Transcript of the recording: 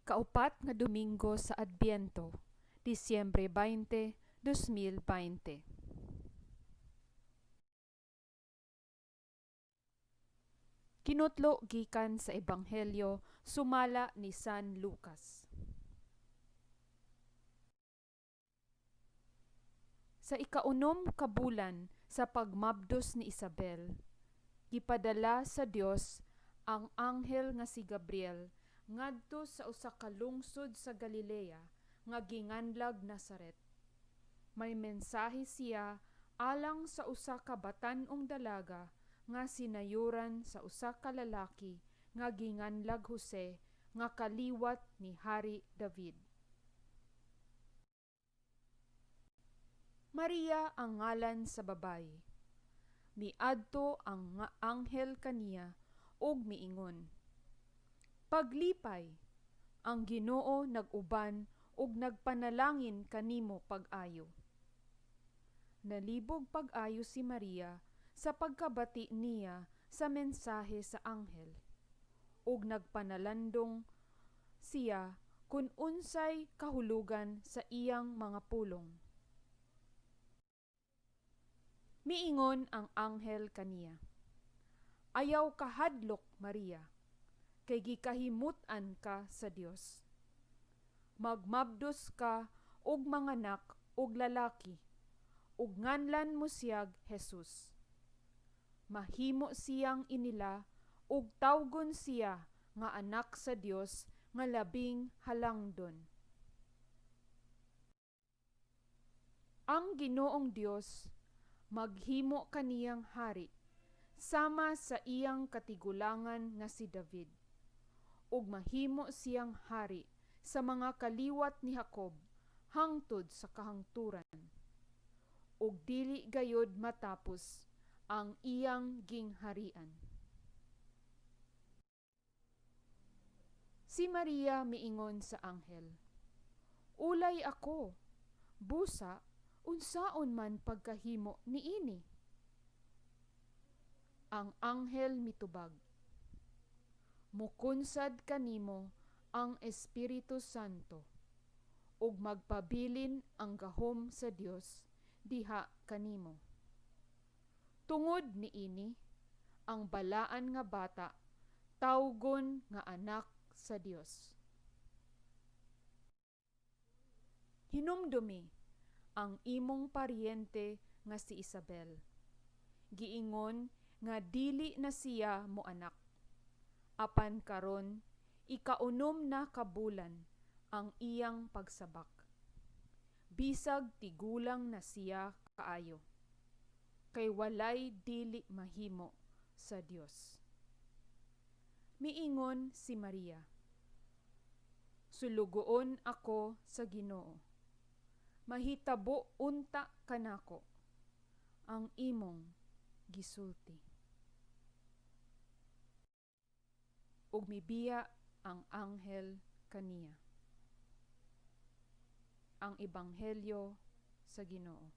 Ikaupat nga Domingo sa Adbyento, Disyembre 20, 2020. Kinutlo gikan sa Ebanghelyo sumala ni San Lucas. Sa ikaunom ka bulan sa pagmabdos ni Isabel, gipadala sa Dios ang anghel nga si Gabriel ngadto sa usa ka lungsod sa Galilea nga ginganlag Nazaret. May mensahe siya alang sa usa ka batan-ong dalaga nga sinayuran sa usa ka lalaki nga ginganlag Jose nga kaliwat ni Hari David. Maria ang ngalan sa babayi. Miadto ang anghel kaniya ug miingon, Paglipay, ang Ginoo nag-uban ug nagpanalangin kanimo pag-ayo. Nalibog pag-ayo si Maria sa pagkabati niya sa mensahe sa anghel, ug nagpanalandong siya kun unsay kahulugan sa iyang mga pulong. Miingon ang anghel kaniya, Ayaw kahadlok, Maria, kay gikahimut-an ka sa Dios. Magmabdos ka og manganak og lalaki, ug nganlan mo siyag Jesus. Mahimo siyang inila ug tawgon siya nga Anak sa Dios nga Labing Halangdon. Ang Ginoong Dios maghimo kaniyang hari sama sa iyang katigulangan nga si David, ug mahimo siyang hari sa mga kaliwat ni Jacob hangtod sa kahangturan, ug dili gayud matapos ang iyang gingharian. Si Maria miingon sa anghel, Ulay ako, busa unsaon man pagkahimo niini? Ang anghel mitubag, Mukunsad kanimo ang Espiritu Santo, ug magpabilin ang gahom sa Dios diha kanimo. Tungod niini, ang balaan nga bata tawgon nga Anak sa Dios. Hinumdumi ang imong paryente nga si Isabel. Giingon nga dili na siya moanak. Apan karon ikaunom na ka bulan ang iyang pagsabak, bisag tigulang na siya kaayo. Kay walay dili mahimo sa Dios. Miingon si Maria, Sulugoon ako sa Ginoo. Mahitabo unta kanako ang imong gisulti. Ug mibiya ang anghel kaniya. Ang Ebanghelyo sa Ginoo.